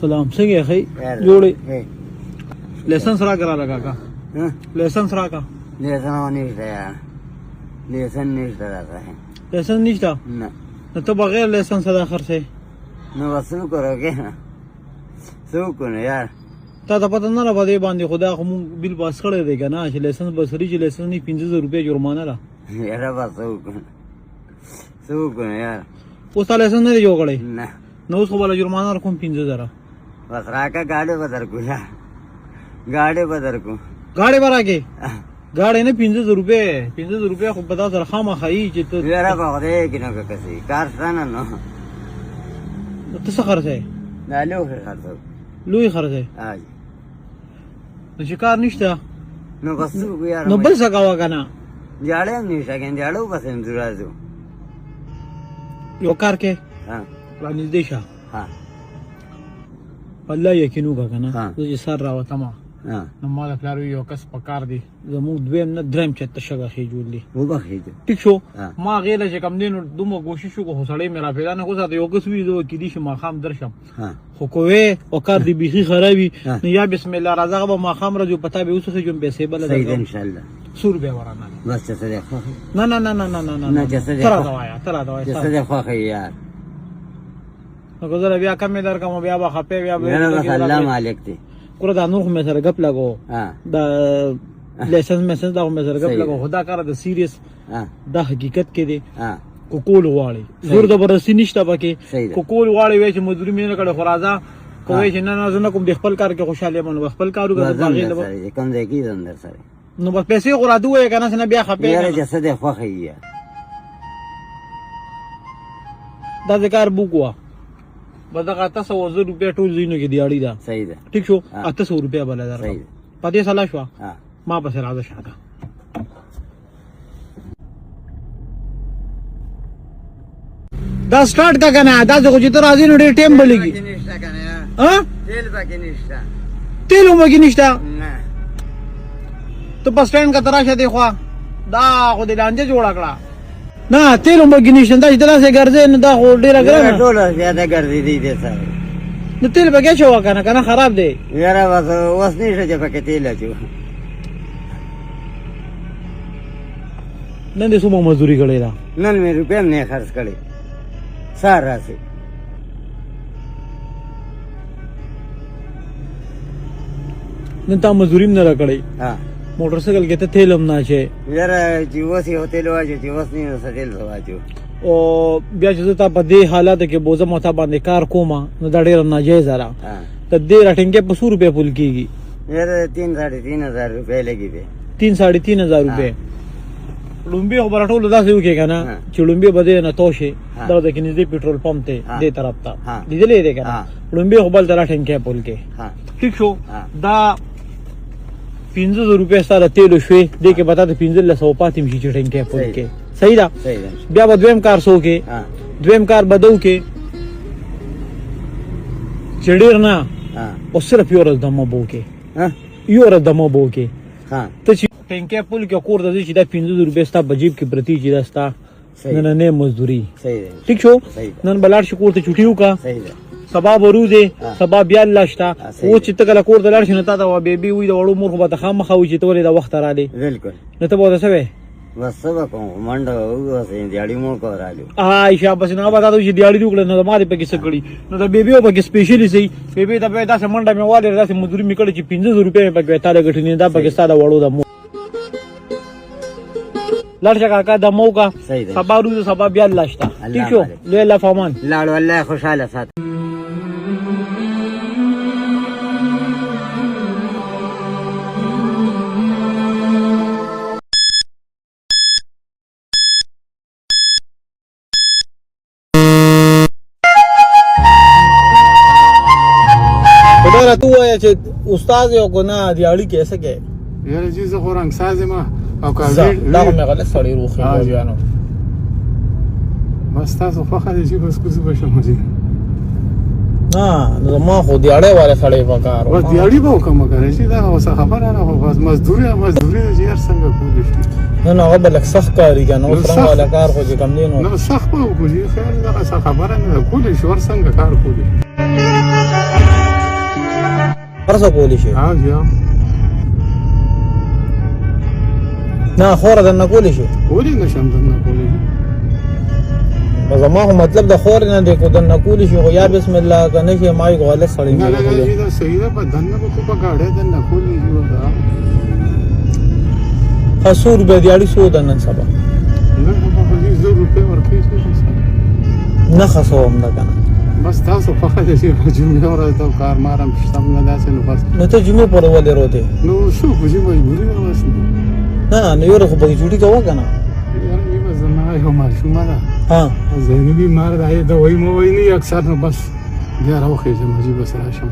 سلام، څنګه یې؟ ښه جوړې؟ لایسنس راکړه راله کاکا، لایسنس راکړه. لایسنس نشته یار، لایسنس نشته راته. لایسنس نشته؟ نه. نو ته بغیر لایسنس دا خرڅې؟ نو بس څه وکړو که څه وکړو نو یار. تا ته پته نه ده په دې باندې؟ خو دا خو مونږ بیل پاس کړی دی که نه چې لایسنس به سري، چې لایسنس نه 5000 روپۍ جرمانه ده. یاره بس څه وکړو، څه وکړو نو یار. اوس تا لایسنس نه دی جوړ کړی؟ نه. نو اوس خو به له جرمانه ورکوم 5000. بس راکه، ګاډی به درکو یار، ګاډی به درکو. ګاډی به راکې؟ ګاډی نه، 5000 روپۍ، 5000 روپۍ خو به تا سره خامخا یي چې ته. یاره په خدای کې نو که کسي کار شته نه نو. ته څه خرڅوې؟ دا لوښي خرڅوو. لوی خرڅوې؟ ها. نو چې کار نشته نو بس څه وکړو یار؟ نو بل څه کوه که نه. جاړی هم نشته که جاړو پسې هم ځو راځو. یو کار کې ها. رانږدې شه. ها. په الله یقین وکړه که نه، زه چې سر راوتم نو ما د پلار وی یو کس په کار دی، زموږ دویم نه دریم چت ته شګه خېجول دي. وبخښېږه. ټیک شو، ما هغې له چې کوم دی نو دومره کوشش وکړو خو سړی مې را پیدا نه کړو. ساته یو کس وي، زه کېدی شي ماښام درشم، خو کوې او کار دې بیخي خراب وي نو یا بسم الله راځه، هغه به ماښام راځي په تا به وسخېږم، پیسې به له صحیح ده انشاءالله. څو روپۍ به رانه؟ بس چې څه دی خوښ. نه نه نه نه نه نه نه نه، چې څه دی ته راته وایه، ته راته وایه. چې څه دی خوښ یار. نو که زه بیا کمې درکړم بیا به خفه، بیا به یاره بس الله مالک دی. ګوره دا نور خو مې سره ګپ لګو، دا لایسنس میسنس دا خو مې سره ګپ لګو، خو دا کار د سیریس دا حقیقت کې دی. کو کول غواړي، زور زبردستی نشته پکې. کو کول غواړي وای چې مزدوري مې نه کړې، خو راځه. کوی چې نه نه زه نه کوم، د خپل کار کې خوشاله یم نو خپل کار وکړه. باغې کوم ځای کې ځم در سره. نو بس پیسې خو راته ووایه که نه نه بیا خفه. یاره چې څه دی خوښه یې. داسې کار بوک وه بس دغه 800 زر روپۍ ټول ځایونو کې دیاړي ده. صحیح ده. ټیک شو، 800 روپۍ به له درکړم په دې سلا شوه. ما پسې راځه شاته. دا سٹارټ کا کنه، دا خو چې ته راځې نو ډېر ټایم به لګي. ها، تیل پکې نشته. تیل هم پکې نشته؟ نه. ته بس سټینډ کا تراشه دی خوا، دا خو دې لانجه جوړه کړه. نه، تیل هم پکې نشته، دا چې ته داسې ګرځې نو دا خو ډېره ګرانه. ټول زیاته ګرځې دی دې سره. نو تیل پکې اچوه که نه، که نه خراب دی. یاره بس اوس نشته چې پکې تیل اچو. نن دې څومره مزدوري کړې ده؟ نن مې روپۍ هم نه خرڅ کړې، سهار راسي. نن تا مزدوري هم نه ده کړې، موټر سایکل کې ته تیل هم نه اچوې. یاره چې وس یې تیل واچو، چې وس نه نو څه تیل څه واچو. او بیا چې زه تا په دې حالاتو کې بوځم او تا باندې کار کوم نو دا ډېره ناجایزه ده. د دې راټینګې په څو روپۍ پول کېږي؟ یاره 3 3500 روپۍ لګي دی. 3 3500 روپۍ. لومبي خو به ټولو داسې وکړې که نه چې لومبي به دې نه تو شي دغه ځای کې نږدې پټرول پمپ دی دې طرف ته لیدلی دی که نه، لومبي خو بل ته راټینګې پول کې. ټیک شو، دا 5000 روپۍ ستا د تیلو شوې، دې کې به تا ته 1500 پاتې شي چې ټینکې پول کې. صحیح ده؟ بیا به دویم کار څه وکړې؟ دویم کار به ده وکړې چې ډېر نه او صرف یو ورځ دمه به وکړې، یو ورځ دمه به وکړې. ته چې ټینکې پول کې کور ته ځې چې دا 5000 روپۍ ستا په جیب کې پرتې چې دا ستا نننۍ مزدوري. ټیک شو، نن به لاړ شي کور ته چوټي وکړه، سبا به روزې، سبا بیا الله شته. اوس چې ته کله کور ته لاړ شې نو تا ته به بیبي وي، د وړو مور خو به ته خامخا وي چې ته ولې دا وخته رالې. بالکل. نو ته به ورته څه وایې؟ بس څه به کوم، منډه به ووهسې، دیاړي مو وکړه رالو. ها شابه، نو به تا ته چې دیاړي دې وکړه نو ما دې پکې څه کړي. نو د بیبي به پکې سپیشلي سي، بیبي ته به داسې منډه مې والې، داسې مزدوري مې کړې چې 5000 روپۍ مې پکې تا له ګټلې، دا پکې ستا د وړو د مور. لاړ شه کاکا، دمه وکړه، سبا روزه، سبا بیا الله شته. ټیک شو، لوی الله فامان. لاړو، الله خوشحاله ساته. خدای راته ووایه چې استاد یو که نه دیاړي کې څه کې؟ یاره چې زه خو رنګ ساز یم او که دا خو مې غلط سړی روخي بیا نو بس تاسو خوښه دی چې بس کوز به شم جی. نه، نو زما خو دیاړی والا سړی پکار و. بس دیاړي به وکړم که نه چې دا اوس خبره نه، خو بس مزدوري مزدوري چې هر څنګه کولی شي. نه نه، هغه به لږ سخت کار وي که نه، اوس رنګ والا کار خو چې کوم دی نو نه سخت به وکړو چې خیال دغه څه خبره نه ده، کولی شو، هر څنګه کار کولی شو. هر څه کولی شي. ها جی نه خوره دننه کولی شي؟ کولی نه شم، دننه کولی شي. بس زما خو مطلب د خور نه دی، کو دننه کولی شي خو یا بسم الله که نه شي ما یې غلط سړی نه نه نه جی، دا صحیح ده، په دننه به خو په ګاډۍ دننه کولی شي ورته. ښه څو روپۍ دیاړي څو ده نن سبا؟ نن سبا خو جي 1000 روپۍ ورکوي چې نه ښه هم ده که نه؟ بس تاسو خوښه ده چې په جمعې ورځ دا کار مار هم شته نه داسې، نو بس. نو ته جمعې پورې ولې روتې؟ نو څه خو جي مجبوري ده بس. نه نه، نو یاره خو پکې چوټي کوه که نه؟ یاره جي بس زما یو ماشومه ده، ها ذهني بیمار ده، یې دوایي مو وایي نه اکثر، نو بس بیا راوخېژم جي، بس راشم.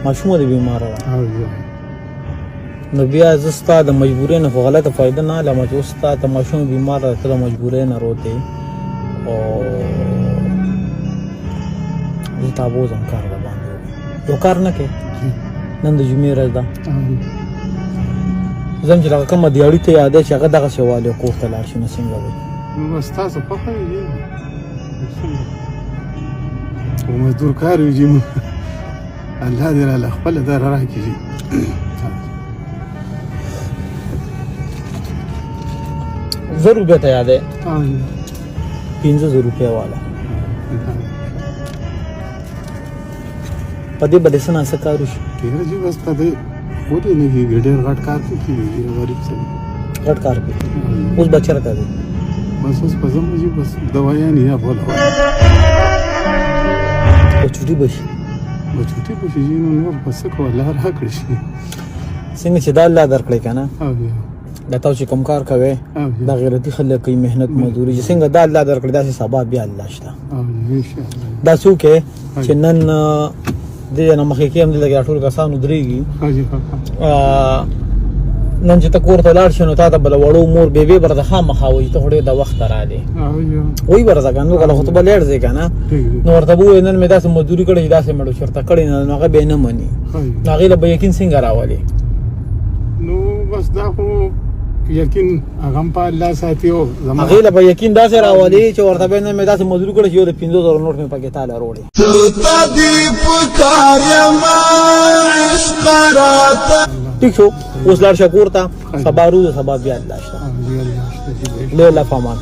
ماشومه دې بیماره ده؟ او جي. نو بیا زه ستا د مجبورۍ نه خو غلطه فایده نه اخلم چې اوس ستا ته ماشوم بیمار ده، ته د مجبورۍ نه روتې، او زه تا بوځم کار د باندې. یو کار نه کوې، نن د جمعې ورځ ده، ځم چې دغه کومه دیاړي ته یاده چې هغه دغسې والي کور ته لاړ شي، نو څنګه وي؟ نو بس تاسو خوښه وي جي، او مزدور کار وي جي، الله دې راله خپله در راکړي جي. 1000 روپۍ ته یادې؟ 5000 روپۍ والا په دې به د څه نا څه کار وشي؟ یاره جي بس په دې ولې نه کېږي، ډېر غټ کار پرې کېږي، غریب سړی غټ کار پرې. اوس به چېرته دی؟ بس اوس به ځم جي، بس دوایانې یا بوله او چوټي به شي. به چوټي به شي جي، نو نور به څه کوه، الله راکړي شي. څنګه چې دا الله درکړی که نه، دا تاسو چې کوم کار کوئ دا غیرتي خلک کوي، محنت مزدوري، چې څنګه دا الله درکړي داسې سبا بیا الله شته. دا څوک چې نن دې نه مخکې کې هم دلته ټول کسان ودرېږي، نن چې ته کور ته لاړ شې نو تا ته به د وړو مور بېبې به درته خامخا وایي ته خو ډېر د وخته راغلې، وایي به درته که نه، نو کله خو ته به لېټ ځې که نه، نو ورته به ووایې نن مې داسې مزدوري کړې چې داسې مې چېرته کړې نه، نو هغه به یې نه مني، نو هغې له به یقین څنګه راولې؟ نو بس دا خو یقین هغه هم په الله ساتي، او هغې له به یقین داسې راولي چې ورته به نن مې داسې مزدوري کړې چې یو د 5000 نوټ مې پکې تاله راوړی. ټیک شو، اوس لاړ شه کور ته، سبا روزه، سبا بیا الله شته. لوی الله په امان.